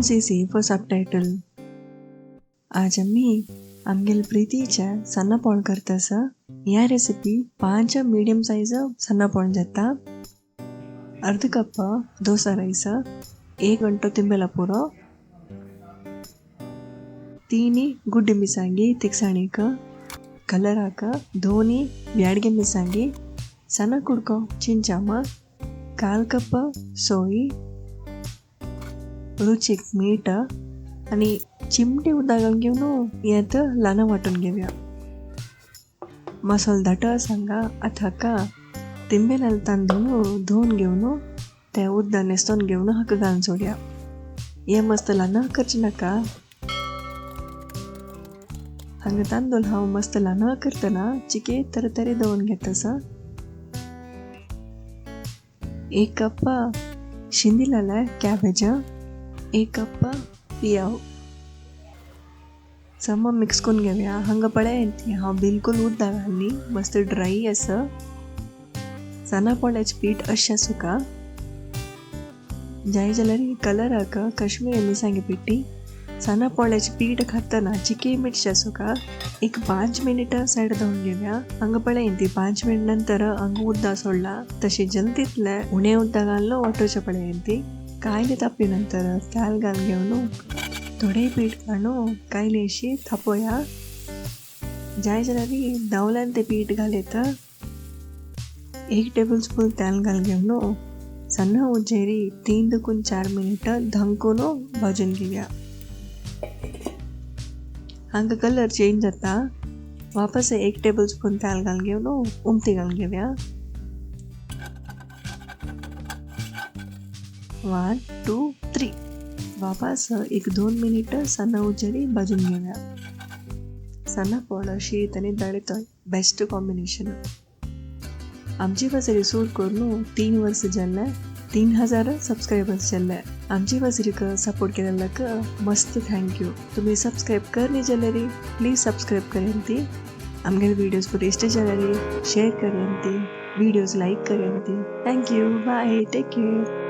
On CC for subtitle. आज आमी आमगेले प्रितीचे सन्ना पोळ करता आसा. ह्या रेसिपी 5 मीडियम सायज सन्ना पोळ जाता. अर्ध कप डोसा रायस, 1 गंटो तिंबेला पुरो, 3 गुड्डी मिरसांगी तिकसाणीक कलराक, 2 ब्याडगे मिरसांगी, सన్న कुडको चिंचाम, 1/4 कप सोय, रुचीक मीठ आनी चिमटी उदक घालून घेवन हें ल्हान वांटून घेवया. मसालो दाटो आसा हांगा. आतां हाका तिंबेलाल तांदूळ धुवन घेवन ते उदक न्हेसोवन घेवन हाका घालून सोडया. हें मस्त ल्हान करचें नाका. हांगा तांदूळ हांव मस्त ल्हान करतना चिके तरतरी दवरून घेता आसा. 1 कप शिंदिलाले कॅबेज, 1 कप पियाव सम मिक्स करून घेवया. हांगा पळय हांव बिलकुल उदक घालनी, मस्त ड्राय आसा. सन्ना पोळ्याचें पीठ अशें आसूका. जाय जाल्यार कलराक काश्मीरी मिरसांगे पिठी. सन्ना पोळ्याचें पीठ खातना चिके मिरची आसूका. एक 5 मिनट सायड दवरून घेवया. हांगा पळय ती 5 मिनट नंतर हांगा उदक सोडला. तशें जल्दीतले उणें उदक घालून वांटोवचें पळय ती. कायले तापले नंतर तेल घालून घेवन थोडें पीठ काडून कायलेशी थापोया. जाय जाल्यार दावल्यान तें पीठ घालयता. 1 टेबल स्पून तेल घालून घेवन सन्न उजेरी 3 ते 4 मिनट धंकून भाजून घेवया. हांगा कलर चेंज जाता. वापस 1 टेबल स्पून तेल घालून घेवन उमती घालून घेवया. 1 2 3 वापस 1-2 मिनट सन्न उजेरी भाजून घेवया. सन्ना पोळ शीत आनी दाळीतोय बेस्ट कॉम्बिनेशन. आमची वसरी सूर करून 3 वर्स जाल्ले, 3000 सबस्क्रायबर्स जाल्ले. आमची वसरीक सपोर्ट केल्याक मस्त thank you. तुम्ही सबस्क्रायब करनी जाल्यार प्लीज सबस्क्रायब करयंती. आमगेले व्हिडियोज पुरो इश्ट जाल्यार शेअर करयंती, व्हिडियोज लायक करयंती. Thank you, bye, take care.